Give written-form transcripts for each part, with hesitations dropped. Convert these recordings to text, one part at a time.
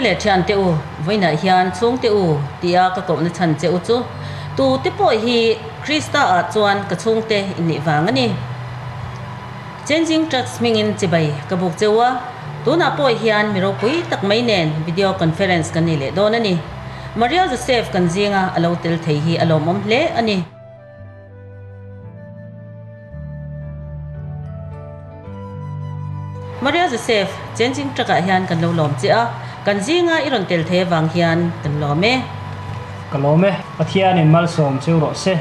leh thiante u, vawiinah hian chhungte u tia ka kohna chhan che u chu tute pawh hi Krista-ah chuan ka chhungte in nih vang a ni. Changing Trucks hmingin chibai ka buk che u a, tunah pawh hian mi ropui tak mai nen video conference kan nei leh dawn a ni. Maria Joseph kan zinga a lo tel thei hi a lawmawm hle a ni. Maria Joseph, Changing Truck-ah hian kan lo lawm che a, kan zinga i rawn tel thei avang hian kan lawm e. Ka lawm e, Pathianin malsawm cheu rawh se.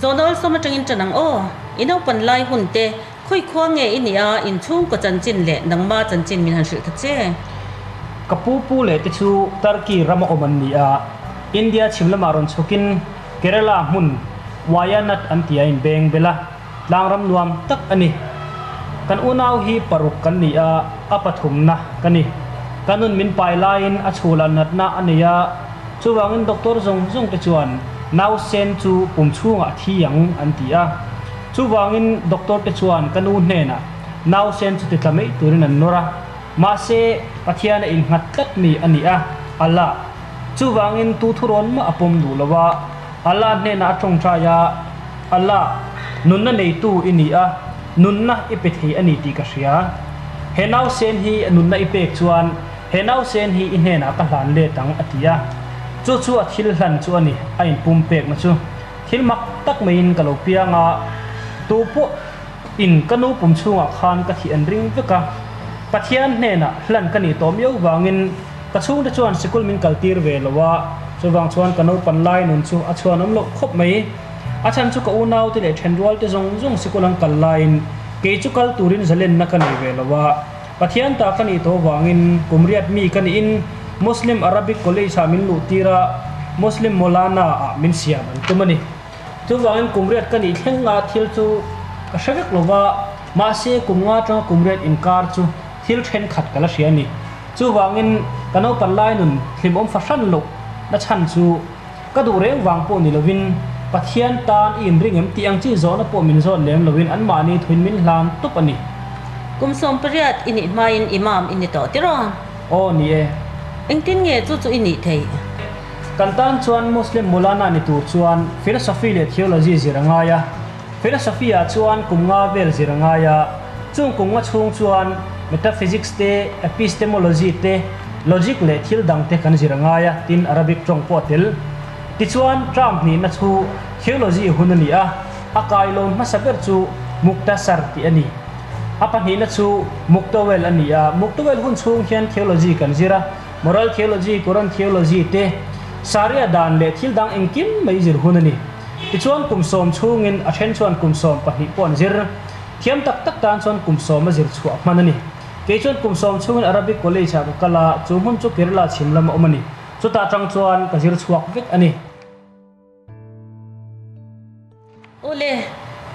Zawhna awlsawm atangin tan ang aw. I naupan lai hun te, khawi khua nge i nih a, inchhungkaw chanchin leh nangma chanchin min han hrilh ta che. Ka pu pu leh te chu Turkey rama awm an ni a, India chhim lamah rawn chhukin Kerala hmun Wayanad an ti a inbeng bel a, tlangram nuam tak a ni. Kan unau hi paruk kan ni a, a pathumna ka ni. Ka nun min pai laiin a chhulah natna a nei a, chuvangin doctor zawng zawng te chuan nausen chu pum chhungah a thi ang an ti a. Chuvangin doctor te chuan ka nu hnenah nausen chu ti tla mai turin an nawr a, mahse Pathian a innghat tlat mi a ni a, Allah. Chuvangin tu thurawn mah a pawm duh lo a, Allah hnenah a tawngtai a, Allah, nunna neitu i ni a, nunna i pe thei a ni tih ka hria. He nausen hi nunna i pek chuan he nausen hi i hnenah ka hlan let ang, a ti a. Chu chu a thil hlan chu a ni, a inpum pekna chu. Thil mak tak maiin ka lo piang a, tu pawh in ka nu pum chhungah khan ka thih an ring vek a. Pathian hnenah hlan ka nih tawh miau vangin, Ka chhungte chuan sikul min kaltir ve lo a, chuvang chuan ka naupan lai nun chu a chhuan awm loh khawp mai. A chhan chu ka unaute leh thenrualte zawng zawng sikul an kal laiin kei chu kal turin zalenna ka nei ve lo a. Pathian ta ka nih tawh vangin kum riat mi ka nihin Muslim Arabic College ah min luhtir a, Muslim Maulana ah min siam an tum a ni. Chuvangin kum riat ka nih thleng nga thil chu ka hre vek lo va, mahse kum nga atanga kum riat inkar chu thil thenkhat ka la hria a ni. Chuvangin ka naupan lai nun hlimawm fahran loh na chhan chu ka duh reng vang pawh ni lovin Pathian tan i inring em tih ang chi zawhna pawh min zawt lem lovin anmahni thuin min hlan tup a ni. Kum 18 i nih hmain Imam i ni tawh tiraw? Aw ni e. Engtin nge chu chu i nih theih? Kan tan chuan Muslim Maulana ni tur chuan Philosophy leh Theology zir a ngai a. Philosophy ah chuan kum nga vel zir a ngai a, chung kum nga chhung chuan Metaphysics te, Epistemology te, Logic leh thil dang te kan zir a ngai a, tin Arabic tawng pawh a tel. Tichuan term hnihna chu Theology hun a ni a, a kailawn hmasa ber chu Muktasar tih a ni. A pahnihna chu Muktawel a ni a, Muktawel hun chhung hian Theology kan zir a, Moral Theology, Quran Theology te, Sharia dan leh thil dang engkim mai zir hun a ni. Tichuan kum 10 chhungin a then chuan kum 12 pawh an zir. Thiam tak tak tan chuan kum 10 a zir chhuah hman a ni. Kei chuan kum 10 chhungin Arabic College ah ka kal a, chu hmun chu Kerala chhim lama awm a ni. Chutah tang chuan ka zir chhuak vek a ni. Awle,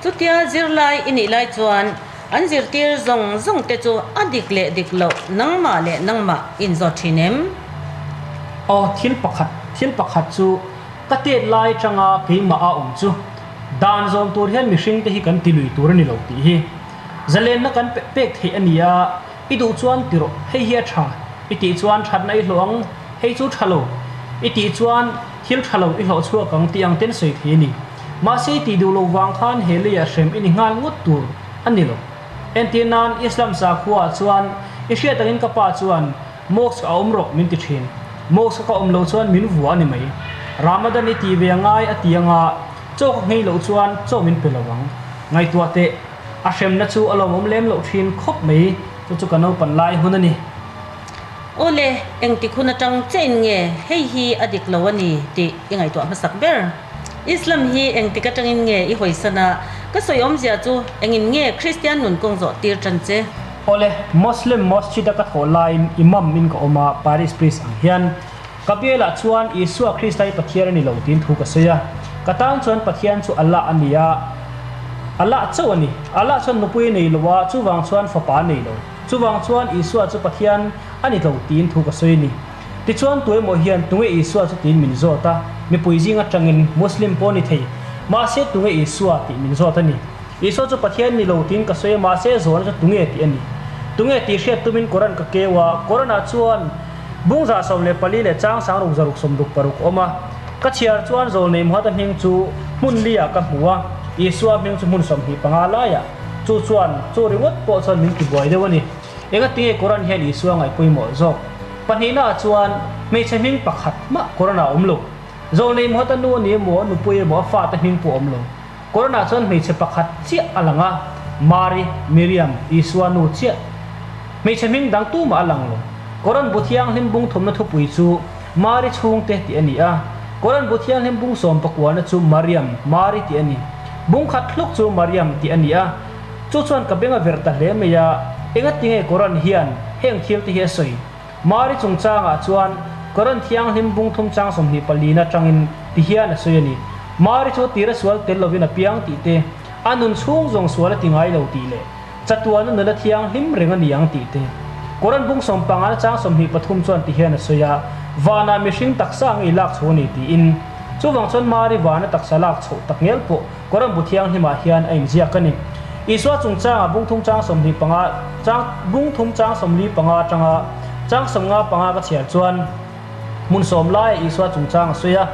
chutia zirlai i nih lai chuan an zirtir zawng zawng te chu a dik leh dik loh nangmah leh nangmah inzawt thin em? Aw, thil pakhat, thil pakhat chu Ka tet lai atanga keimah a awm chu dan zawm tur hian mihring te hi kan ti lui tur a ni lo tih hi zalenna kan pek theih a ni a, i duh chuan ti rawh, hei hi a tha i tih chuan thatna i hlawh ang, hei chu tha lo i tih chuan thil tha lo i hlawh chhuak ang tih ang ten sawi thei a ni. Mahse i tih duh loh vang khan he leiah hrem i ni nghal ngawt tur a ni lo. Entir nan Islam sakhua ah chuan i hriat angin ka pa chuan Mosque a awm rawh min ti thin. Mosque ka awm loh chuan min vua a ni mai. Ramadan i tih ve a ngai a ti anga chaw ka nghei loh chuan chaw min pe lo ang. Ngaihtuah teh, a hremna chu a lawmawm lem loh thin khawp mai, chu chu ka naupan lai hun a ni. Awle, engtik hun atang chein nge hei hi a dik lo a ni tih i ngaihtuah hmasak ber. Islam hi engtik atangin nge i hawisan a, ka sawi awmzia chu engin nge Kristian nun kawng zawh tir tan che? Awle, Muslim Masjid a ka thawh laiin Imam in ka awm a, Parish Priest ang hian. Ka bialah chuan Isua Krista hi Pathian a ni lo tiin thu ka sawi a. Ka tan chuan Pathian chu Allah a ni a, Allah chauh a ni. Allah chuan nupui a nei lo a, chuvang chuan fapa a nei lo. Chuvang chuan Isua chu Pathian a ni lo tiin thu ka sawi a ni. Tichuan tuemaw hian tunge Isua chu tiin min zawt a, mipui zing atangin Muslim pawh a ni thei. Mahse tunge Isua tih min zawt a ni. Isua chu Pathian ni lo tiin ka sawi a, mahse zawhna chu tunge tih a ni. Tunge tih hriat tumin Koran ka keu a, Koran-ah chuan Bung 14 leh chang 6666 awm a. Ka chhiar chuan Zawlnei Muhata hming chu hmun li-ah ka hmu a, Isua hming chu hmun 25 laiah. Chu chuan chu ringawt pawh chuan min tibuai deuh a ni. Engatinge Koran hian Isua ngaihpawimawh zawk? Pahnihnaah chuan hmeichhe hming pakhat mah Koran-ah a awm lo. Zawlnei Muhata nu a ni emaw, a nupui emaw, a fate hming pawh a awm lo. Koran-ah chuan hmeichhe pakhat chiah a lang a, Mari, Miriam, Isua nu chiah. Hmeichhe hming dang tumah a lang lo. Koran bu thianghlim bung thumna thupui chu Mari chhungte tih a ni a. Koran bu thianghlim bung sawm pakuana chu Mariam, Mari tih a ni. Bung khat hluk chu Mariam tih a ni a. Chu chuan ka beng a verh ta hle mai a, engatinge Koran hian heng thil te hi a sawi? Mari chungchangah chuan Koran Thianghlim bung thum chang 24 atangin ti hian a sawi a ni. Mari chu tira sual tel lovin a piang tih te, a nun chhung zawng sual a ti ngai lo tih leh chatuana nula thianghlim reng a ni ang tih te. Koran bung sawmpangana chang 23 chuan ti hian a sawi a, Vanah mihring taksa ngei lak chho a ni tiin. Chuvang chuan Mari vana taksa lak chhoh tak ngel pawh Koran bu thianghlimah hian a inziak a ni. Isua chungchangah bung thum chang 25 chang bung thum chang 45 atanga chang 55 ka chhiar chuan hmun sawm laia Isua chungchang a sawi a.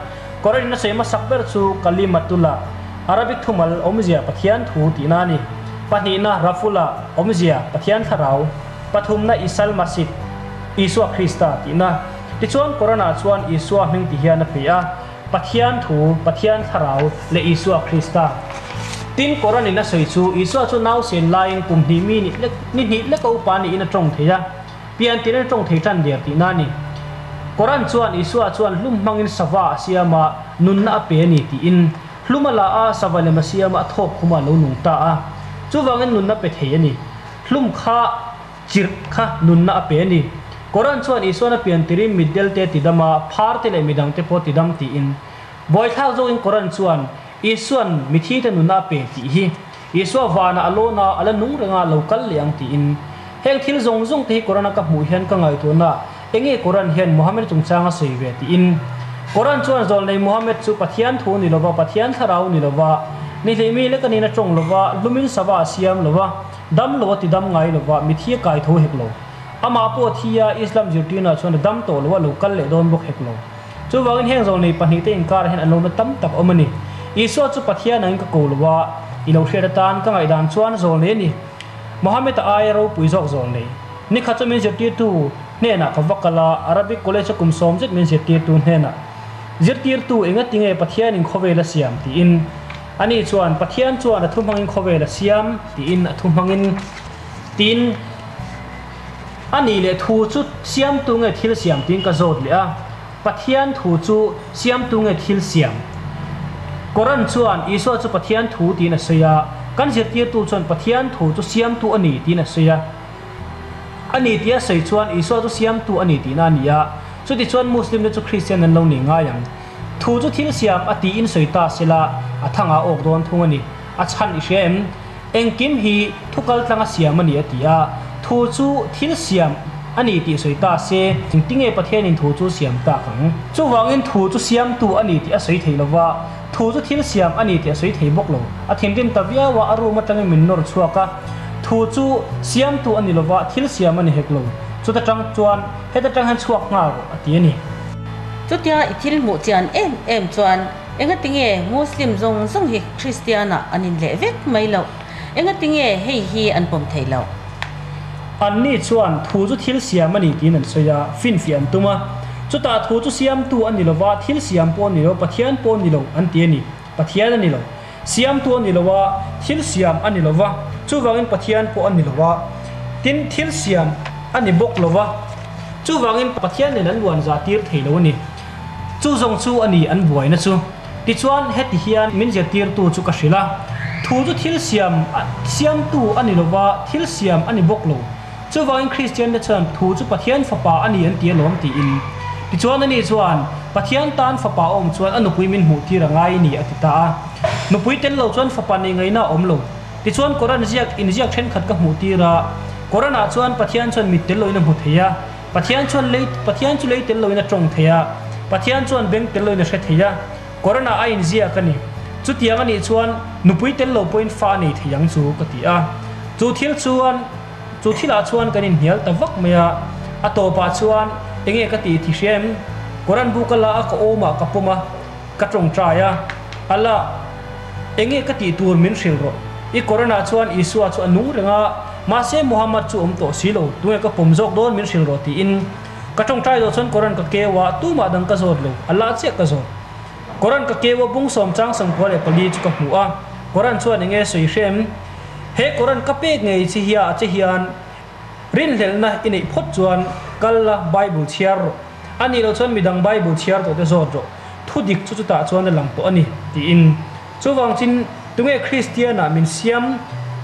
Koran in a sawi hmasak ber chu Kalimatullah, Arabic thumal awmzia Pathian thu tihna a ni. Pahnihna Rafullah, awmzia Pathian thlarau. Pathumna Isal Masih, Isua Krista tihna. Tichuan Koran-ah chuan Isua hming ti hian a pe a. Pathian Thu, Pathian Thlarau, leh Isua Krista. Tin, Koran-in a sawi chu, Isua chu nausen laiin kum hnih mi nih lek, ni hnih leka upa niin a tawng thei a, pian tir in a tawng thei tan der tihna a ni. Koran chuan Isua chuan hlum hmangin sava a siam a, nunna a pe a ni tiin, hlum a la a, sava lem a siam a, a thawk khum a, a lo nung ta a. Chuvangin nunna pe thei a ni. Hlum kha. Chirh kha nunna a pe a ni. Koran chuan Isuan a pian tirin mitdel te tidam a, phar te leh midang te pawh tidam tiin. Buaithlak zawkin Koran chuan Isuan mithi te nunna a pe tih hi Isua vanah a lawn a, a la nung reng a, lo kal leh ang tiin. Heng thil zawng zawng te hi Koran a ka hmuh hian ka ngaihtuahna enge Koran hian Muhammad chungchang a sawi ve tiin. Koran chuan zawlnei Muhammad chu Pathian thu ni lova, Pathian thlarau ni lova, nihlihmi lek anin a tawng lova, hlumin sava a siam lova, Dam lo a ti dam ngai lo va, mithi a kai tho hek lo. Amah pawh a thi a, Islam zirtirna chuan a dam tawh lo a lo kal leh dawn bawk hek lo. Chuvangin heng zawlnei pahnihte inkarah hian an lo na tam tak awm a ni. Isua chu Pathian angin ka ko lo a, i lo hriat atan ka ngaihdan chuan zawlnei a ni. Mohammed-a aia ropui zawk zawlnei. Nikhat chu min zirtirtu hnenah ka va kal a, Arabic College-a kum sawm zet min zirtirtu hnenah, Zirtirtu, engatinge Pathianin khawvel a siam? tiin. Ani chuan, Pathian chuan a thu hmangin khawvel a siam, tiin a thu hmangin tiin a nih leh thu chu siamtu nge thil siam tiin ka zawt leh a. Pathian thu chu siamtu nge thil siam? Koran chuan Isua chu Pathian thu tiin a sawi a, kan zirtirtu chuan Pathian thu chu siamtu a ni tiin a sawi a. A ni tia sawi chuan Isua chu siamtu a ni tihna a ni a, chutichuan Muslim te chu Kristian an lo ni ngai ang. Thu chu thil siam a tiin sawi ta sela a thang a awk dawn thung a ni. A chhan i hria em? Engkim hi thu kal tlang a siam a ni a ti a. Thu chu thil siam a ni tih sawi ta se, engtinge Pathianin thu chu siam tak ang? Chuvangin thu chu siamtu a ni tih a sawi thei lova, thu chu thil siam a ni tih a sawi thei bawk lo. A thinrim ta viau a, a room atangin min nawr chhuak a. Thu chu siamtu a ni lova, thil siam a ni hek lo. Chuta tang chuan heta tang hian chhuak nghal rawh a ti a ni. Chutia i thil hmuh chian em em chuan engatinge Muslim zawng zawng hi Kristian-ah an inleh vek mai loh? Engatinge hei hi an pawm theih loh? Anni chuan thu chu thil siam a ni tiin an sawi a, finfiah an tum a. Chutah thu chu siamtu a ni lo va, thil siam pawh a ni lo, Pathian pawh a ni lo an ti a ni. Pathian a ni lo. Siamtu a ni lo a, thil siam a ni lo va, chuvangin Pathian pawh a ni lo a, tin, thil siam a ni bawk lo va, chuvangin Pathian nen an luan zah tir thei lo a ni. Chu zawng chu a ni an buaina chu. Tichuan, heti hian min zirtirtu chu ka hrilh a, Thu chu thil siam siamtu a ni lo va, thil siam a ni bawk lo. Chuvangin Kristiante chuan thu chu Pathian fapa a ni an ti alawm tiin. Tichuan ani chuan, Pathian tan fapa a awm chuan a nupui min hmuh tir a ngai a ni a ti ta a. Nupui tel lo chuan fapa nei ngaihna a awm lo. Tichuan Koran ziak inziak thenkhat ka hmuh tir a. Koran-ah chuan Pathian chuan mit tel loin a hmu thei a, Pathian chuan lei Pathian chu lei tel loin a tawng thei a, Pathian chuan beng tel loin a hre thei a. Koran-ah a inziak a ni. Chutiang a nih chuan nupui tel lo pawhin fa a nei thei ang chu ka ti a. Chu thil chuan. Chu thilah chuan kan inhnial ta vak mai a, a tawpah chuan Enge ka tih thi hria em? Koran bu ka la a, ka awm ah ka pawm a, ka tawngtai a. Allah, enge ka tih tur min hrilh rawh. I Koran ah chuan Isua chu a nung reng a, mahse Muhammad chu awm tawh si lo, tunge ka pawm zawk dawn min hrilh rawh tiin ka tawngtai zawh chuan Koran ka keu a, tumah dang ka zawt lo, Allah chiah ka zawt. Koran ka keu a bung sawm chang 94 chu ka hmu a, Koran chuan enge sawi hria em? He Koran ka pek ngei chi hia che hian Rinhlelhna i neih phawt chuan kal la Bible chhiar rawh. A nih loh chuan midang Bible chhiar tawh te zawt rawh. Thu dik chu chutah chuan a lang tawh a ni, tiin. Chuvang chin tunge Kristian-ah min siam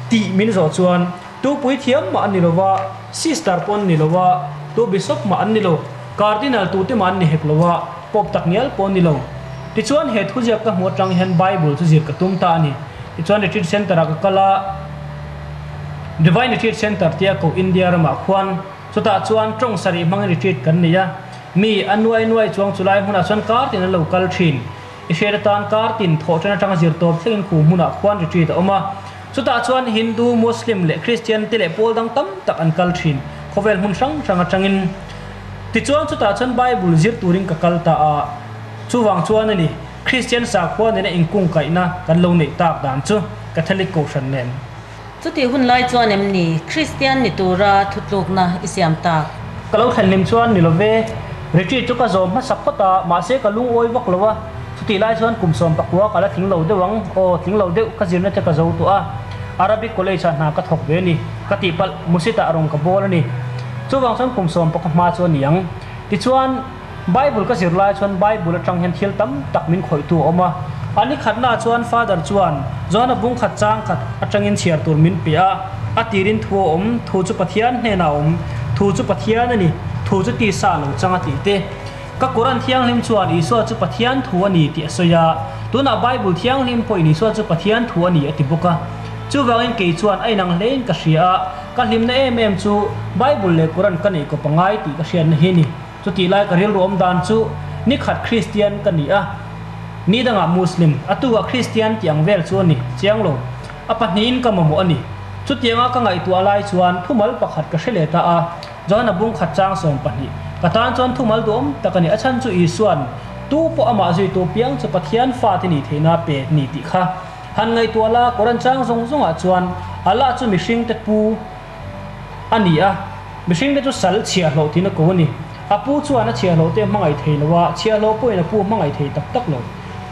tih min zawh chuan tu puithiam mah an ni lo va, sister pawh an ni lo va, tu bishop mah an ni lo, cardinal tute mah an ni hek lo va, pope tak ngial pawh an ni lo. Tichuan he thuziak ka hmuh atang hian Bible chu zir ka tum ta a ni. Tichuan retreat centre-ah ka kal a. Divine Retreat Centre tia koh India ramah khuan chutah chuan tawng sarih hmangin retreat kan nei a, mi a nuai nuai chuang chulai hmunah chuan kar tin an lo kal thin. I hriat atan kar tin thawh tan atanga zir tawp thlengin khu hmunah khuan retreat a awm a, chutah chuan Hindu, Muslim leh Christian te leh pawl dang tam tak an kal thin khawvel hmun hrang hrang atangin. Tichuan chutah chuan Bible zir turin ka kal ta a, chuvang chuan a ni. Kristian sakhua nena inkungkaihna kan lo neih tak dan chu Catholic Kohhran nen. Chutih hun lai chuan em ni Kristian ni tura thutlukna i siam tak? Ka lo thlen hlim chuan ni lo ve. Retreat chu ka zawm hmasa phawt a, mahse ka lungawi vak lo a. Chutih lai chuan kum 19 ka la tling lo deuh ang. Aw, tling lo deuh, ka zirna te ka zo tawh a. Arabic College ah hna ka thawk ve a ni. Ka tihpalh, Musitah rawng ka bawl a ni. Chuvang chuan kum 19 hma chu a ni ang. Tichuan. Bible ka zir lai chuan Bible atang hian thil tam tak min khawihtu a awm a. A ni khatnaah chuan Father chuan Johana bung khat chang khat atangin chhiar tur min pe a, a tirin thu a awm, thu chu Pathian hnenah a awm, thu chu Pathian a ni, thu chu tisa a lo chang a tih te. Ka Quran thianghlim chuan Isua chu Pathian thu a ni tih a sawi a, tunah Bible thianghlim pawhin Isua chu Pathian thu a ni a ti bawk a. Chuvangin kei chuan a inang hlein ka hria a, ka hlimna em em chu Bible leh Quran ka neih kawp a ngai tih ka hriatna hi a ni. Chutih lai ka rilru awm dan chu nikhat Kristian ka ni a, ni dangah Muslim, a tukah Kristian tih ang vel chu a ni chiang lo. A pahnihin ka mamawh a ni. Chutianga ka ngaihtuah lai chuan thumal pakhat ka hre leh ta a, Johana bung khat chang 12. Ka tan chuan thumal duhawm tak a ni. A chhan chu Isua'n tu pawh amah zuitu piang chu Pathian fate nih theihna pe ni tih kha han ngaihtuah la, Koran chang zawng zawngah chuan Allah chu mihringte pu A ni a, mihringte chu sal chhiahhlawh tiin a ko a ni. A pu chuan a chhiahhlawhte a hmangaih thei lo a, chhiahhlawh pawhin a pu a hmangaih thei tak tak lo.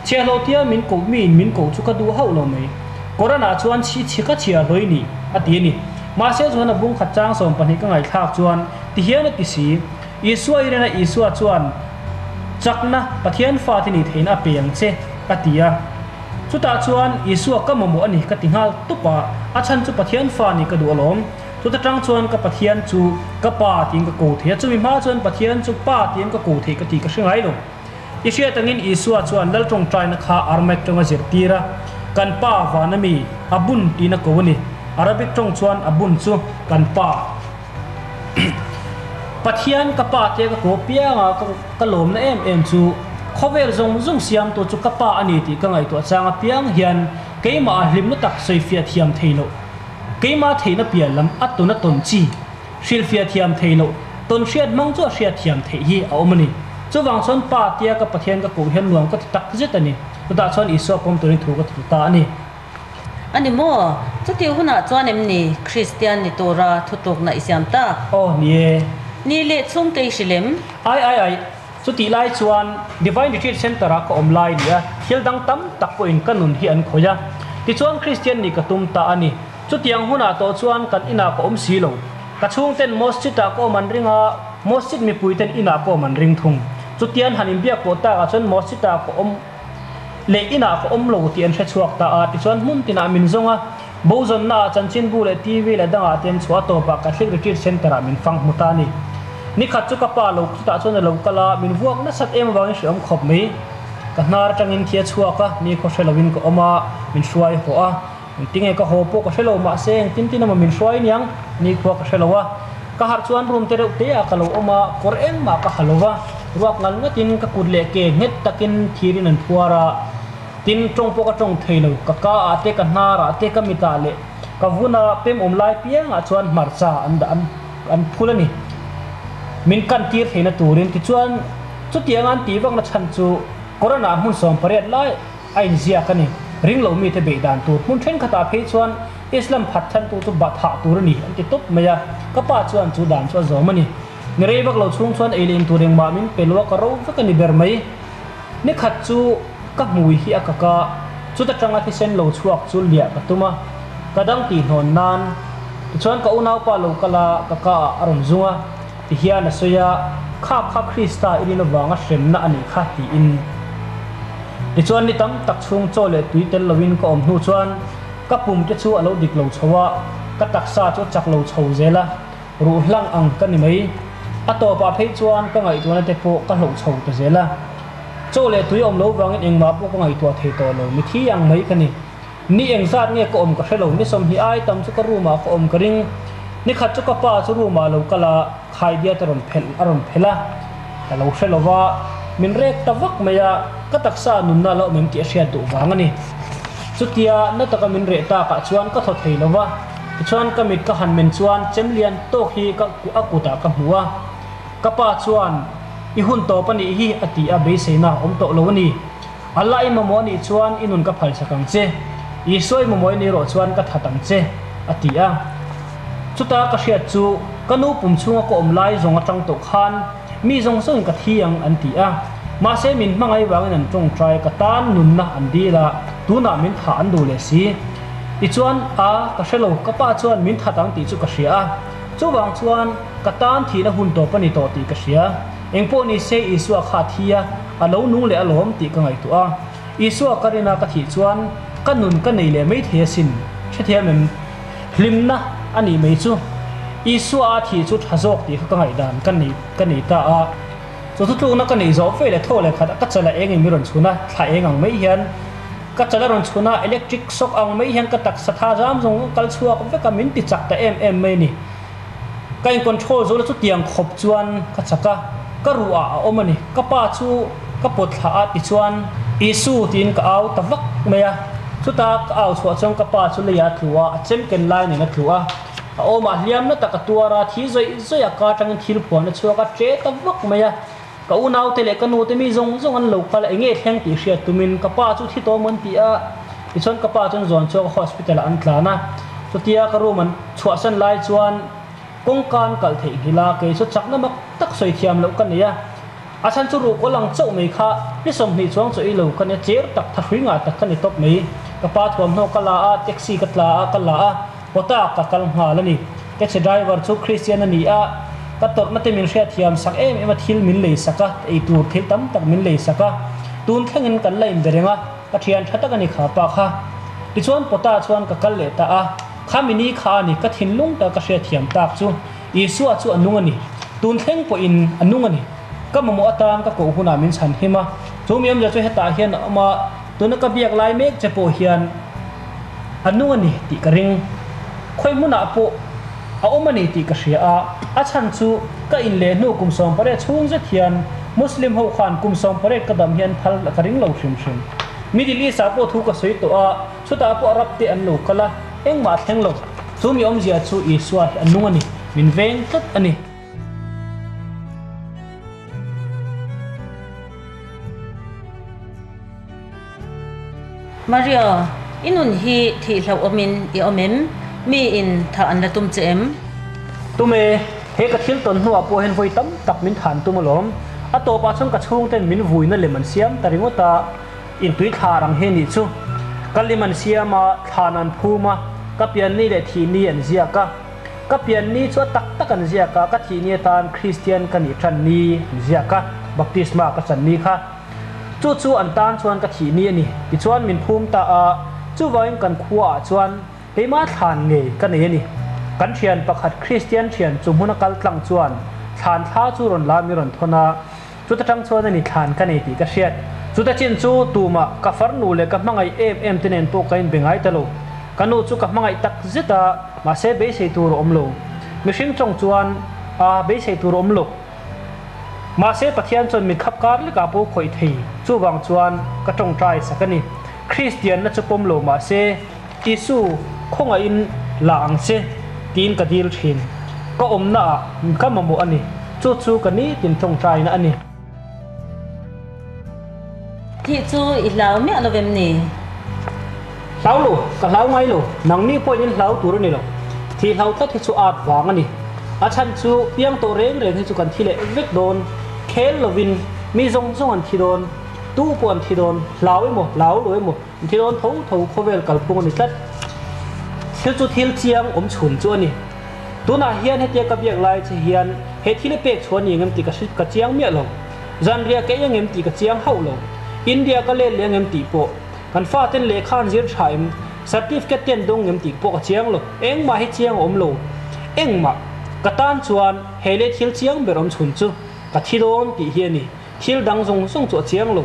Chhiahhlawh tia min koh miin min koh chu ka duh hauh lo mai. Koran-ah chuan chhi chhi ka chhiahhlawh i ni, a ti a ni. Mahse chuan a bung khat chang 12 ka ngaihthlak chuan ti hian a ti si. Isua i ren a, Isua chuan chakna Pathian fate nih theihna a pe ang che, a ti a. Chutah chuan Isua ka mamawh a ni ka ti nghal tup a, a chhan chu Pathian fa nih ka duh alawm. Chuta tang chuan ka Pathian chu ka Pa tiin ka ko thei a, chumi hma chuan Pathian chu Pa tiin ka ko thei ka tih ka hre ngai lo. I hriat angin Isua chuan Lal tawngtaina kha Aramaic tawnga zirtir a, Kan Pa vana mi, a bun tiin a ko a ni. Arabic tawng chuan a bun chu kan Pa. Pathian ka Pa tia ka ko pianga ka lawmna em em chu khawvel zawng zawng siamtu chu ka Pa a ni tih ka ngaihtuah chang apiang hian keimah a hlimna tak sawifiah thiam thei loh, keimah theihna pian lam a tuna tawn chi hrilhfiah thiam thei loh, tawn hriat hmang chu a hriat thiam theih hi a awm a ni. Chuvang chuan Pa tia ka Pathian ka koh hian nuam ka ti tak zet a ni. Chutah chuan Isua pawm turin thu ka ti ta a ni. A ni maw? Chutih hunah chuan em ni Kristian ni tura thutlukna i siam tak? Aw, ni e. Ni leh chhungte i hrilh em? Ai ai ai, chutih lai chuan Divine Retreat Centre ah ka awm lai nia, thil dang tam tak pawhin ka nun hi an khawih a. Tichuan Kristian nih ka tum ta a ni. Chutiang hunah tawh chuan kan inah ka awm si lo. Ka chhungten Mosjid ah ka awm an ring a, Mosjid mipuiten inah ka awm an ring thung. Chutian han inbiak pawh takah chuan Mosjid ah ka awm. Leh inah ka awm lo tih an hre chhuak ta a, tichuan hmun tinah min zawng a, bozawnnaah chanchinbu leh TV leh dangah te an chhuah a tawpah Catholic Retreat Centre-ah min fang hmu ta a ni. Nikhat chu ka pa lo chutah chuan a lo kal a, min vuak nasat em avangin hreawm khawp mai. Ka hnar atangin thi a chhuak a, ni khaw hre loin ka awm a, min hruai haw a. Engtinge ka haw pawh ka hre lo, mahse engtin tin emaw min hruai niang, ni khua ka hre lo a. Ka harh chuan room te reuh te ah ka lo awm a, kawr engmah ka ha lo va, ruak ngal ngatin ka kut leh ke nghet takin thirin an phuar a, tin tawng pawh ka tawng thei lo, ka ka ah te, ka hnar ah te, ka mit ah leh ka vun a pem awm lai piang ah chuan hmarcha an dah an phul a ni. Min kan tir theihna turin tichuan chutiang an tih vakna chhan chu Quran-ah hmun 18 lai a inziak a ni. Ring lo mite beih dan tur hmun thenkhatah phei chuan Islam phat thantu chu bah thah tur a ni an ti tawp mai a, ka pa chuan chu dan chu a zawm a ni. Ni rei vak lo chhung chuan ei leh in tur engmah min pe lo a, ka ro vek a ni ber mai. Ni khat chu ka hmui hi a kak a, chuta tanga thisen lo chhuak chu liah ka tum a, ka dang tih hnawn nan. Tichuan ka unaupa lo kal a, ka ka ah a rawn zung a, tihian a sawi a, Kha kha Krista i rin avanga hremna a nih kha tiin. Tichuan ni tam tak chhung chaw leh tui tel loin ka awm hnu chuan ka pum te chu a lo dik lo chho a, ka taksa chu a chak lo chho zel a. Ruh hlang ang ka ni mai. A tawpah phei chuan ka ngaihtuahna te pawh ka hloh chho ta zel a. Chaw leh tui awm lo vangin engmah pawh ka ngaihtuah thei tawh lo, mithi ang mai ka ni. Ni engzat nge ka awm ka hre lo, ni 20 ai tam chu ka room ah ka awm ka ring. Ni khat chu ka pa chu room ah lo kal a, khaidiat a rawn phelh a rawn phelh a, ka lo hre lo va, min rek ta vak mai a, ka taksa nunna la awm em tih a hriat duh vang a ni. Chutia na taka min reh takah chuan ka thaw thei lo va. Tichuan ka mit ka han men chuan chem lian tawk hi ka a kutah ka hmu a, ka pa chuan I hun tawp a nih hi a ti a, beiseina a awm tawh lo a ni. Allah i mamawh a nih chuan i nun ka phalsak ang che, Isua i mamawh i nih erawh chuan ka that ang che a ti a. Chuta ka hriat chu ka nu pum chhunga ka awm lai zawng atang tawh khan mi zawng zawngin ka thi ang an ti a, mahse min hmangaih vangin an tawngtai ka tan nunna an dil a, tunah min thah an duh leh si. Tichuan, a, ka hre lo, ka pa chuan min that ang tih chu ka hria a. Chuvang chuan, ka tan thihna hun tawp a ni tawh tih ka hria. Engpawh ni se Isua kha a thi a, a lo nung leh alawm tih ka ngaihtuah a. Isua ka rin a ka thih chuan ka nun ka nei leh mai thei asin, hrethiam em? Hlimna a nih mai chu. Isua a thih chu tha zawk tih kha ka ngaihdan ka nei ka nei ta a. Chu thutlukna ka neih zawh ve leh thaw leh khat a ka chala eng in mi rawn chhun a, thla eng ang mai hian Ka chal a rawn chhun a, electric shock ang mai hian ka taksa tha zam zawng kal chhuak vek a, min ti chak ta em em mai a ni. Ka in control zo la chutiang khawp chuan ka chak a, ka ruh ah a awm a ni. Ka pa chu ka pawt thlah a tichuan Isu tiin ka au ta vak mai a, chuta ka au chhuah chuan ka pa chu leiah a tlu a, a chem ken lai nen a tlu a, a awmah hliam na tak a tuar a, thi zawih zawih a ka atangin thil phuan a chhuak a, ṭe ta vak mai a. Ka unaute leh ka nute mi zawng zawng an lo kal a, enge thleng tih hriat tumin ka pa chu thi tawm an ti a, tichuan ka pa chuan zawn chhuak a hospital ah an tlan a, chutia ka room an chhuahsan lai chuan kawngka an kalh theih nghilh a, kei chu chakna mak tak sawi thiam loh ka nei a, a chhan chu ruhkawl ang chauh mai kha ni 20 chuang chaw ei lo ka nia, cher tak thahrui ngah tak ka ni tawp mai, ka pa thuamhnaw ka la a, taxi ka tla a, ka la a. Kawta ka kal nghal a ni. Taxi driver chu Christian a ni a, ka tawrhna te min hriatthiam sak em em a, thil min lei sak a, eitur thil tam tak min lei sak a, tun thlengin kan la inbe reng a, ka thian tha tak a ni kha pa kha. Tichuan Kawta chuan ka kal leh ta a, kha mini kha a ni, ka thinlung tak ka hriatthiam tak chu Isua chu a nung a ni, tun thleng pawhin a nung a ni. Ka mamawh atan ka koh hunah min chhan him a, chu mi awmzia chu hetah hian a awm a, tuna ka biak lai mek che pawh hian a nung a ni tih ka ring. Khawi hmunah pawh a awm a ni tih ka hria a, a chhan chu ka in leh hnu kum 18 chhung zet hian Muslim ho khan kum 18 ka dam hian phal ka ring lo hrim hrim. Middle East ah pawh thu ka sawi tawh a, chutah pawh Arab te an lo kal a, engmah a thleng lo. Chu mi awmzia chu Isua hi a nung a ni, min veng tlat a ni. Maria, i nun hi thih hlauhawmin i awm em? Miin thah an la tum che em? Tum e, he ka thil tawn hnuah pawh hian vawi tam tak min than tum alawm. A tawpah chuan ka chhungten min vuina lem an siam ta ringawt a, intui thlar ang hi a nih chu. Ka lim an siam a, thlan an phum a, ka pianni leh thihni an ziak a. Ka pian ni chu a tak tak an ziak a, ka thih ni atan Kristian ka nih tan ni an ziak a, baptisma ka chan ni kha. Chu chu an tan chuan ka thih ni a ni. Tichuan min phum ta a, chuvangin kan khuaah chuan keimah thlan ngei ka nei a ni. Kan thian pakhat Kristian thian chu hmuna kal tlang chuan thlan thla chu rawn la mi rawn thawn a, chuta tang chuan a ni thlan ka nei tih ka hriat. Chuta chin chu tumah ka farnu leh ka hmangaih em em te nen pawh ka inbe ngai ta lo. Ka nu chu ka hmangaih tak zet a, mahse beisei tur a awm lo. Mihring tawng chuan a beisei tur a awm lo. Mahse Pathian chuan min khap kar lekah pawh khawih thei. Chuvang chuan ka tawngtai sak a ni. Kristianna chu pawm lo mahse Isu khawngaihin la ang che tiin ka dil thin. Ka awmnaah ka mamawh a ni. Chu chu ka nitin tawngtaina a ni. Thih chu i hlau miah lo em ni? Hlau lo, ka hlau ngai lo. Nangni pawhin in hlau tur a ni lo. Thih hlau tlat hi chu at vang a ni. A chhan chu piang tawh reng reng hi chu kan thi leh vek dawn. Khel lovin mi zawng zawng an thi dawn. Tu pawh an thi dawn. Hlau emaw, hlau lo emaw, an thi dawn tho tho khawvel kalphung a ni tlat. Thil chu thil chiang awm chhun chu a ni. Tunah hian hetia ka biak lai che hian he thil i pek chhuah ni engem tih ka hre ka chiang miah lo. Zanriah ka ei angem tih ka chiang hauh lo. India ka let leh angem tih pawh. Kan faten lehkha an zir tha em? Certificate te an dawng ngem tih pawh ka chiang lo. Engmah hi chiang a awm lo. Engmah. Ka tan chuan he leh thil chiang ber awm chhun chu ka thi dawn tih hi a ni. Thil dang zawng zawng chu a chiang lo.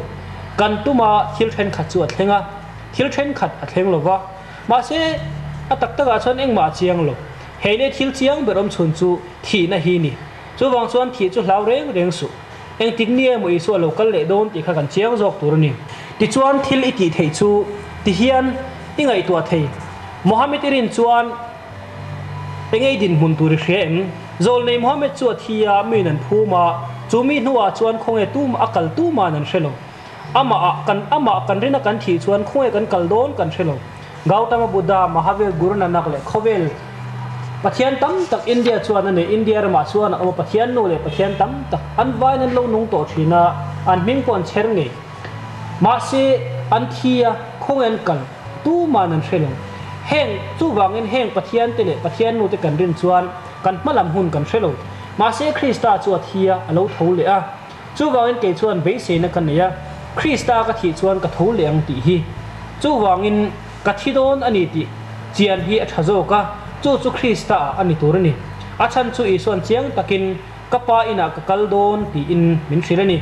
Kan tuma thil thenkhat chu a thleng a, thil thenkhat a thleng lo va. Mahse, a tak takah chuan engmah a chiang lo. Hei leh thil chiang ber awm chhun chu thihna hi ni. Chuvang chuan thih chu hlau reng reng suh. Engtik ni emaw Isua lo kal leh dawn tih kha kan chiang zawk tur a ni. Tichuan thil i tih theih chu ti hian i ngaihtuah thei. Mohammed i rin chuan engei dinhmun tur i hria em? Zawlnei Mohammed chu a thi a, miin an phum a, chu mi hnuah chuan khawnge tum a kal tuman an hre lo. Amah ah kan amah kan rin a kan thih chuan khawnge kan kal dawn kan hre lo. Gautama Buddha, Mahavir, Guru Nanak leh khawvel Pathian tam tak India chuan a nei. India ramah chuan a awm a, Pathian nu leh Pathian tam tak an vaiin an lo nung tawh thin a, an hming pawh an chher ngei. Mahse an thi a, khawnge an kal tuman an hre lo. Heng chuvangin heng Pathian te leh Pathian nu te kan rin chuan kan hmalam hun kan hre lo. Mahse Krista chu a thi a, a lo tho leh a. Chuvangin kei chuan beiseina ka nei a, Krista ka thih chuan ka tho leh ang tih hi. Chuvangin ka thi dawn a ni tih chian hi a tha zawk a, chu chu Krista ah a ni tur a ni. A chhan chu Isuan chiang takin ka Pa inah ka kal dawn tiin min hrilh a ni.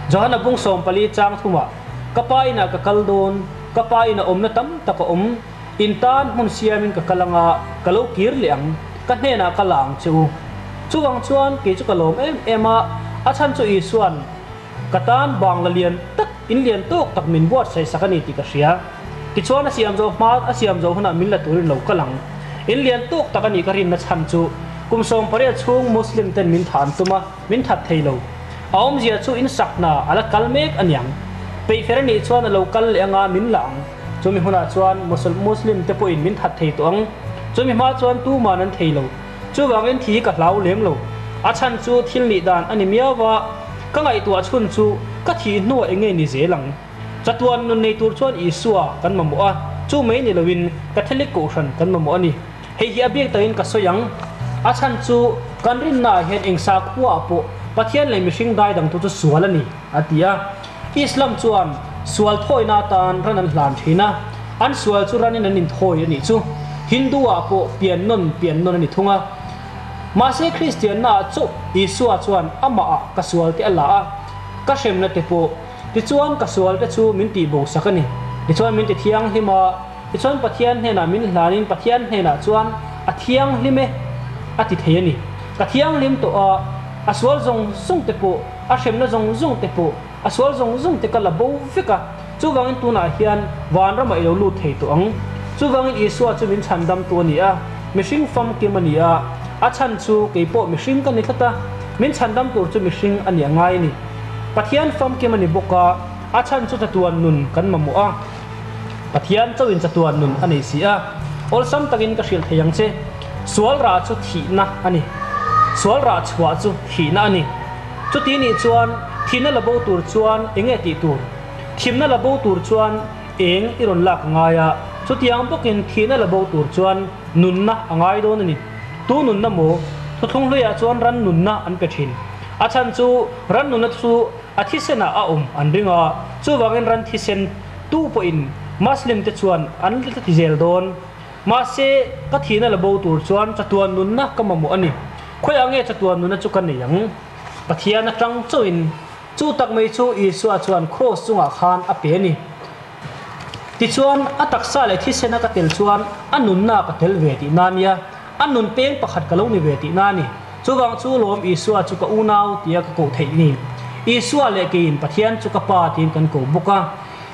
Johana bung 14 chang thumah, Ka Pa inah ka kal dawn, ka Pa inah awmna tam tak a awm, in tan hmun siamin ka kal anga ka lo kir leh ang, ka hnenah ka la ang che u. Chuvang chuan kei chu ka lawm em em a, a chhan chu Isua'n ka tan bangla lian tak, in lian tawk tak min buatsaih sak a ni tih ka hria. Tichuan a siam zawh hma, a siam zawh hunah min la turin lo kal ang. In lian tawk tak a nih ka rinna chhan chu kum 18 chhung Muslim ten min thah an tum a, min that thei lo. A awmzia chu in sak hna a la kal mek a niang. Peihfer a nih chuan a lo kal leh anga min la ang. Chumi hunah chuan Muslim te pawhin min that thei tawh ang. Chumi hma chuan tuman an thei lo. Chuvangin thi ka hlau lem lo. A chhan chu thil nih dan a ni miau va, ka ngaihtuah chhun chu ka thih hnuah eng nge ni zel ang? Chatuan nun nei tur chuan Isua kan mamawh a, chu mai ni loin Catholic Kohhran kan mamawh a ni. Hei hi a biak takin ka sawi ang. A chhan chu kan rinnaah hian eng sakhuaah pawh Pathian leh mihring dai dangtu chu sual a ni, a ti a. Islam chuan sual thawina atan ran an hlan thin a, an sual chu ranin an inthawi a nih chu. Hindu-ah pawh pian nawn pian nawn a ni thung a. Mahse Kristiannaah chauh Isua chuan amahah ka sual te a la a, ka hremna te pawh. Tichuan ka sual te chu min tihbo sak a ni. Tichuan min ti thianghlim a, tichuan Pathian hnenah min hlanin Pathian hnenah chuan a thianghlim e a ti thei a ni. Ka thianghlim tawh a, a sual zawng zawng te pawh A hremna zawng zawng te pawh, a sual zawng zawng te ka la bo vek a, chuvangin tunah hian vanramah i lo lut thei tawh ang. Chuvangin Isua chu min chhandamtu a ni a, mihring famkim a ni a, a chhan chu kei pawh mihring ka ni tlat a, min chhandam tur chu mihring a nih a ngai a ni. Pathian famkim a ni bawk a, a chhan chu chatuan nun kan mamawh a, Pathian chauhin chatuan nun a nei si a. Awlsam takin ka hrilh thei ang che, sual rah chu thihna a ni, sual rah chhuah chu thihna a ni. Chuti nih chuan thihna la bo tur chuan eng nge tih tur? Thimna la bo tur chuan eng i rawn lak a ngai a, chutiang bawkin thihna la bo tur chuan nunna a ngai dawn a ni. Tu nunna maw? Thuthlung hluiah chuan ran nunna an pe thin. A chhan chu ran nunna chu a thisenah a awm an ring a, chuvangin ran thisen tu pawhin Muslim te chuan an la ti zel dawn. Mahse, ka thihna la bo tur chuan chatuan nunna ka mamawh a ni. Khawiah nge chatuan nunna chu ka nei ang? Pathian atang chauhin. Chu tak mai chu Isua chuan kraws chungah khan a pe a ni. Tichuan, a taksa leh thisena ka tel chuan a nunna ka tel ve tihna a nia. A nun peng pakhat ka lo ni ve tihna a ni. Chuvang chu lawm Isua chu ka unau tia ka koh theih ni. Isua leh keiin Pathian chu ka Pa tiin kan ko bawk a.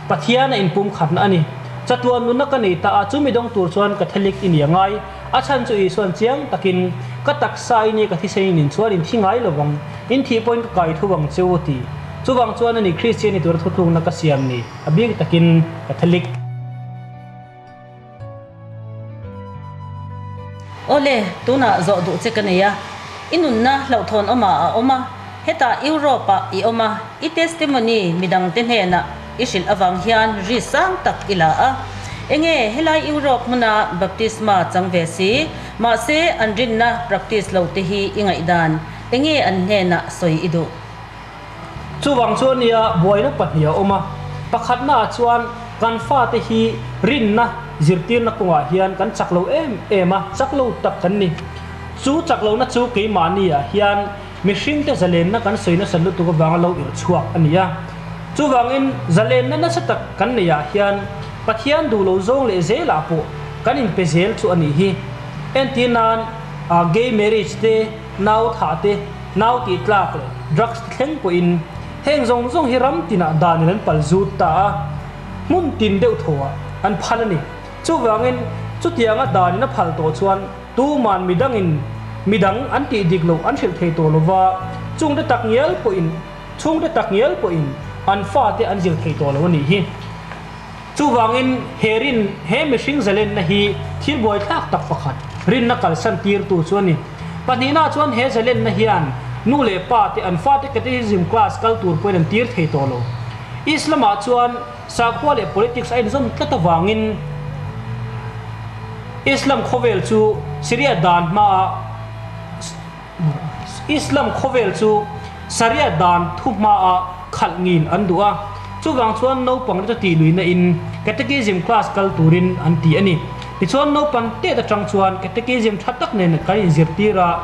Pathian a inpumkhatna a ni. Chatuan nunna ka nei ta a, chumi dawng tur chuan Catholic i ni a ngai. A chhan chu Isuan chiang takin, Ka taksa i ni, ka thisen i nin chuan in thi ngai lo vang, in thih pawhin ka kai thu vang che u ti. Chuvang chuan a ni Kristian i tura thutlukna ka siam ni, a bik takin Catholic. Awle, tunah zawh duh che ka nei a. I nunna hlauhthawn awmah a awm a, hetah Europe-ah i awm a, i testimony midangte hnenah i hrilh avang hian ri sang tak i la a. Enge helai Europe hmuna baptisma chang ve si, mahse an rinna practice lo te hi i ngaihdan, enge an hnenah sawi i duh? Chuvang chuan nia buaina pahnih a awm a, pakhatnaah chuan kan fate hi rinna zirtirna kawngah hian kan chak lo em em a, chak lo tak kan ni. Chu chak lohna chu keimahniah hian mihringte zalenna kan sawi nasa lutuk avanga lo irh chhuak a ni a. Chuvangin zalenna nasa tak kan neihah hian Pathian duh lo zawng leh zelah pawh kan inpe zel chu a nih hi. Entir nan gay marriage te, nau thah te, Nau tih tlak leh drugs te thleng pawhin heng zawng zawng hi ram tinah danin an pal zut ta a, hmun tin deuh thawhah an phal a ni. Chuvangin chutianga danin a phal tawh chuan tuman midangin midang an tih dik loh an hrilh thei tawh lova, chungte tak ngial pawhin chhungte tak ngial pawhin an fate an zir thei tawh lo a nih hi. Chuvangin he rin, he mihring zalenna hi thil buaithlak tak pakhat, rinna kalsan tirtu chu a ni. Pahnihna chuan he zalenna hian nu leh pa te an fate catechism class kal tur pawhin an tir thei tawh lo. Islam-ah chuan sakhua leh politics a inzawm tlat avangin Islam khawvel chu Syria dan hmaah Islam khawvel chu Sharia dan thu hmaah khalh ngin an duh a, chuvang chuan naupang te chu tih luihna in catechism class kal turin an ti a ni. Tichuan naupang tet atang chuan catechism tha tak nen kan inzirtir a,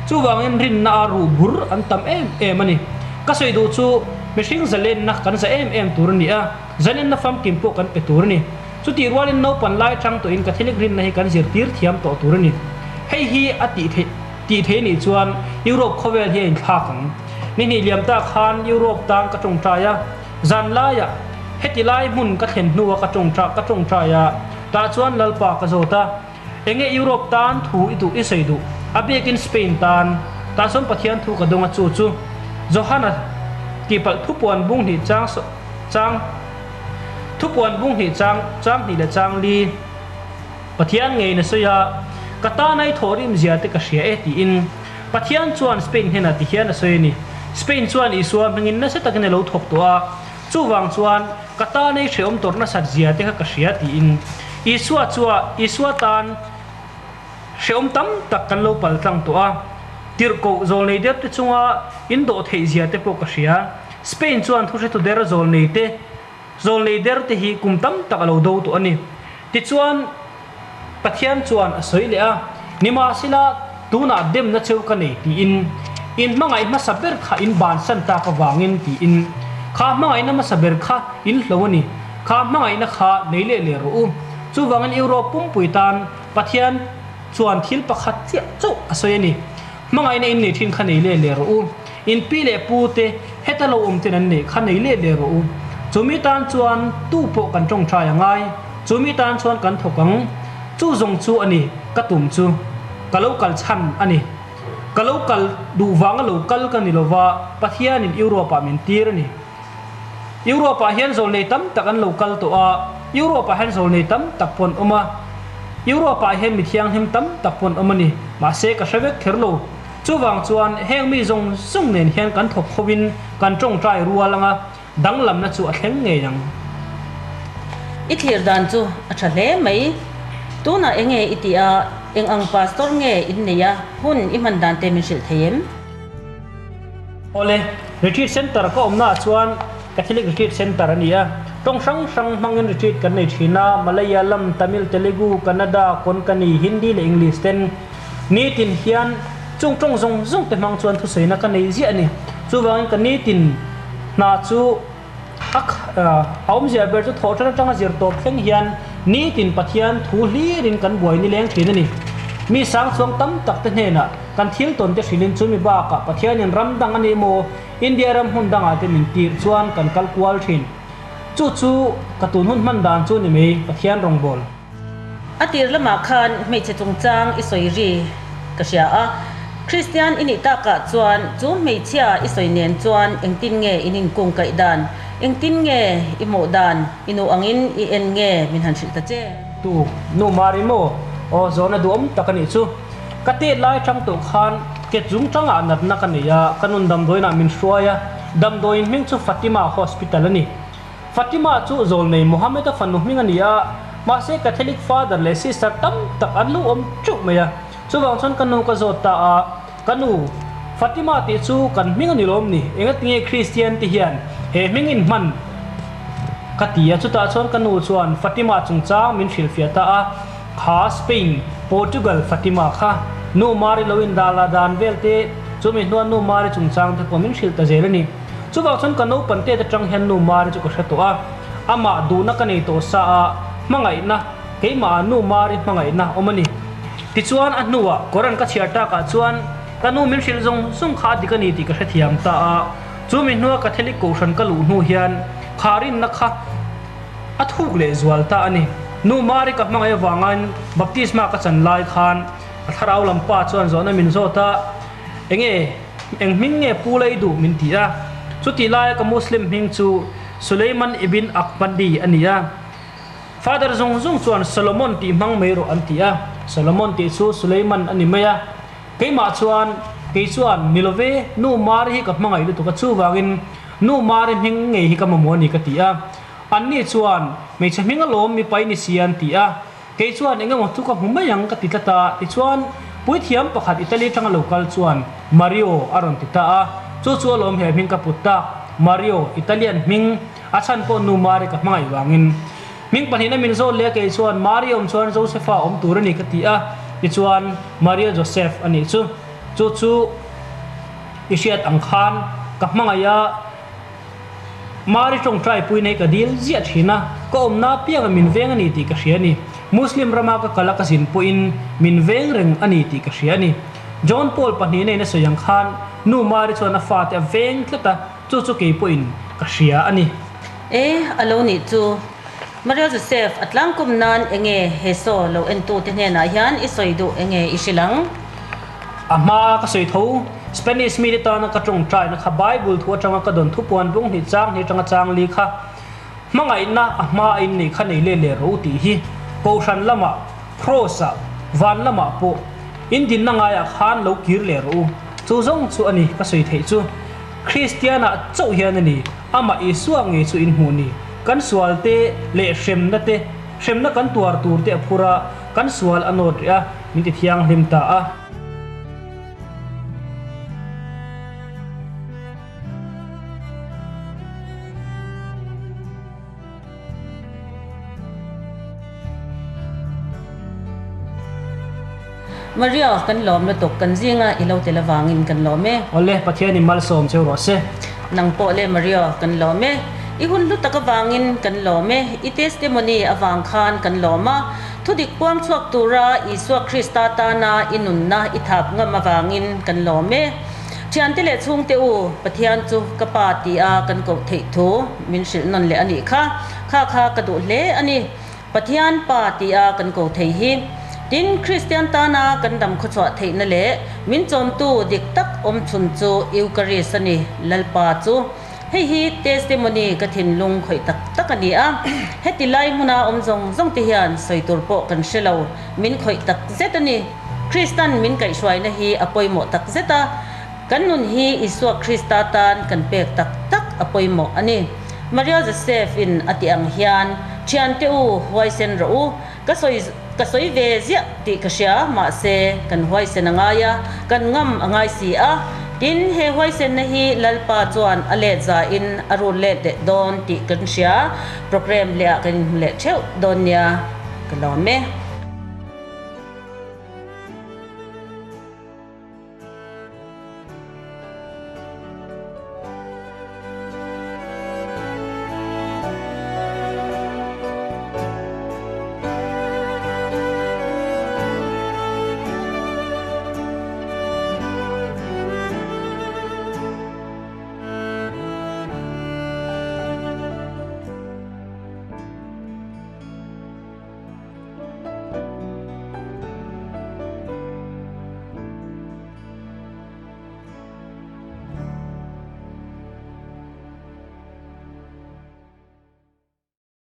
chuvangin rinna a ruh bur an tam em em a ni. Ka sawi duh chu mihring zalenna kan za em em tur a ni a, zalenna famkim pawh kan pe tur a ni. Chutih rualin naupan lai tang tawhin Catholic rinna hi kan zirtir thiam tawh tur a ni. Hei hi a tih theih tih theih nih chuan Europe khawvel hi a inthlak ang. Ni hnih liam tak khan Europe tan ka tawngtai a, zan laiah heti lai hmun ka thlen hnua ka tawngta ka tawngtai a, tah chuan Lalpa ka zawt a, Enge Europe tan thu i duh i sawi duh? A biakin Spain tan. Tah chuan Pathian thu ka dawng a chu chu Johana tihpalh thupuan bung hnih chang chang Thupuan bung hnih chang chang hnih leh chang li Pathian ngeiin a sawi a, Ka tana i thawhrim zia te ka hria e tiin Pathian chuan Spain hnenah ti hian a sawi a ni. Spain chuan Isua hmingin nasa takin a lo thawk tawh a, chuvang chuan ka tana i hrehawm tawrh nasat zia te kha ka hria tiin Isua chua Isua tan hrehawm tam tak kan lo pal tlang tawh a, tirhkoh zawlnei der te chunga in dawh theih zia te pawh ka hria. Spain chuan thuhretu der zawlnei te, zawlnei der te hi kum tam tak a lo do tawh a ni. Tichuan, Pathian chuan a sawi leh a, Nimahsela, tunah demna cheu ka nei tiin, in hmangaih hmasa ber kha in bansan tak avangin tiin, kha hmangaihna hmasa ber kha in hlo a ni, kha hmangaihna kha nei leh leh rawh u. Chuvangin Europe pumpui tan Pathian chuan thil pakhat chiah chauh a sawi a ni. Hmangaihna in nei thin kha nei leh leh rawh u. In pi leh pu te heta lo awm ten an neih kha nei leh leh rawh u. Chumi tan chuan tu pawh kan tawngtai a ngai. Chumi tan chuan kan thawk ang. Chu zawng chu a ni ka tum chu. Ka lo kal chhan a ni. Ka lo kal duh vanga lo kal ka ni lova Pathianin Europe-ah min tir a ni. Europe-ah hian zawlnei tam tak an lo kal tawh a, Europe-ah hian zawlnei tam tak pawh an awm a, Europe-ah hian mi thianghlim tam tak pawh an awm a ni. Mahse, ka hre vek kher lo. Chuvang chuan heng mi zawng zawng nen hian kan thawk khovin kan tawngtai rual anga danglamna chu a thleng ngei ang. I thlir dan chu a tha hle mai. Tunah enge i tih a, eng ang pastor nge in neih a, hun i hman dan te min hrilh thei em? Awle, retreat center ka awmnaah chuan Catholic retreat center a ni a, tawng hrang hrang hmangin retreat kan nei thin a, Malayalam, Tamil, Telugu, Kannada, Konkani, Hindi leh English ten nitin hian chung tawng zawng zawng te hmang chuan thusawina ka nei ziah a ni. Chuvangin ka nitin hna chu A awmzia ber chu thawh tan atanga zir tawp thleng hian nitin Pathian thu hlirin kan buai ni leng thin a ni. Mi sang chuang tam tak te hnenah kan thil tawn te hrilhin chumi bakah Pathianin ram dang a nih maw India ram hmun dangah te min tirh chuan kan kal kual thin. Chu chu ka tun hun hman dan chu ni mai, Pathian rawngbâwl. A tir lamah khan hmeichhe chungchang i sawi ri ka hria a, Kristian i nih takah chuan chu hmeichhia i sawi nen chuan engtin nge in inkung kaih dan, engtin nge i hmuh dan, i nu angin i en nge min han hrilh ta che? Tu, Nu Mari maw? Aw, zawhna duhawm tak a nih chu. Ka tet lai atang tawh khan ket zung tangah natna ka nei a, ka nun damdawiinah min hruai a, damdawiin hming chu Fatima Hospital a ni. Fatima chu zawlnei Mohammed-a fanu hming a ni a, mahse Catholic Father leh Sister tam tak an lo awm teuh mai a. Chuvang chuan ka nu ka zawt ta a, Ka nu, Fatima tih chu kan hming a ni lawm ni? Engatinge Kristian te hian he hming in hman? ka ti a. Chutah chuan ka nu chuan Fatima chungchang min hrilhfiah ta a, Kha Spain, Portugal Fatima kha nu Mari lo in dah la dan vel te, chumi hnuah nu Mari chungchang te pawh min hrilh ta zel a ni. Chuvang chuan ka naupan tet atang hian nu Mari chu ka hre tawh a, amah duhna ka nei tawh sa a, hmangaihna, keimah nu Mari hmangaihna awm a ni. Tichuan a hnuah Koran ka chhiar takah chuan ka nu min hrilh zawng zawng kha a dik a ni tih ka hrethiam ta a, chumi hnua Catholic Kohhran ka luh hnu hian kha rinna kha a thuk leh zual ta a ni. Nu Mari ka hmangaih avangin baptisma ka chan lai khan ka thlarau lam pa chuan zawhna min zawt a, Enge, eng hming nge pu lei duh min ti a. Chutih laia ka Muslim hming chu Suleiman ibn Akbandi a ni a. Father zawng zawng chuan Solomon tih hmang mai rawh an ti a, Solomon tih chu Suleiman a ni mai a. Keimah chuan, kei chuan, Ni love, Nu Mari hi ka hmangaih lutuk a, chuvangin Nu Mari hming ngei hi ka mamawh a ni ka ti a. Anni chuan, Hmeichhe hming alawm mipa i ni si an ti a. Kei chuan eng emaw chu ka hmu mai ang ka ti tlat a, tichuan puithiam pakhat Italy atanga lo kal chuan Mario a rawn ti ta a, chu chu alawm he hming ka put tak, Mario, Italian hming, a chhan pawh nu Mari ka hmangaih vangin. Hming pahnihna min zawt leh a kei chuan Mari awm chuan Josepha awm tur a ni ka ti a, tichuan Maria Joseph a nih chu. Chu chu i hriat ang khan ka hmangaih a. Mari tawngtai pui nei ka dil ziah thin a, ka awmna apianga min veng a ni tih ka hria a ni. Muslim rama ka kal a ka zin pawhin min veng reng a ni tih ka hria a ni. John Paul pahnih nei na sawi ang khan nu Mari chuan a fate a veng tlat a, chu chu kei pawhin ka hria a ni. E, a lo nih chu. Maria Joseph, a tlangkawm nan enge he saw lo entute hnenah hian i sawi duh enge i hrilh ang? A hma ka sawi tho, Spanish mite tana ka tawngtaina kha Bible thu atanga ka dawn thupuan bung hnih chang hnih atanga chang li kha hmangaihna a hma a inneih kha nei leh leh rawh u tih hi Kohhran lamah, Cross ah, van lamah pawh in dinna ngaiah khan lo kir leh rawh u. Chu zawng chu a ni ka sawi theih chu. Kristian ah chauh hian a ni, amah Isua ngei chu in hmuh ni. Kan sual te leh hremna te, hremna kan tuar tur te a phur a, kan sual a nawt rih a. Min ti thianghlim ta a. Maria, kan lawm lutuk, kan zinga i lo tel avangin kan lawm e. Awle, Pathianin malsawm cheu rawh se. Nang pawh le Maria, kan lawm e. I hun hlu tak avangin kan lawm e. I testimony avang khan kan lawm a. Thudik puang chhuak tura Isua Krista tana i nunna i thap ngam avangin kan lawm e. Thiante leh chhungte u, Pathian chu ka Pa tia kan koh theih thu min hrilh nawn leh a nih kha. Kha kha ka duh hle a ni. Pathian Pa tia kan ko thei hi. Tin, Kristian tana kan dam khawchhuah theihna leh min chawmtu dik tak awm chhun chu Eucharist a ni, Lalpa chu. Hei hi testimony ka thinlung khawih tak tak a ni a, heti lai hmuna awm zawng zawng te hian sawi tur pawh kan hre lo, min khawih tak zet a ni. Kristan min kaihhruaina hi a pawimawh tak zet a, kan nun hi Isua Krista tan kan pek tak tak a pawimawh a ni. Maria Joseph in a tih ang hian, Thiante u, huaisen rawh u, ka sawi ka sawi ve ziah tih ka hria, mahse kan huaisen a ngai a, kan ngam a ngai si a. Tin, he huaisenna hi Lalpa chuan a let zain a rul let leh dawn tih kan hria. Programme lehah kan inhmu leh theuh dawn nia, ka lawm e.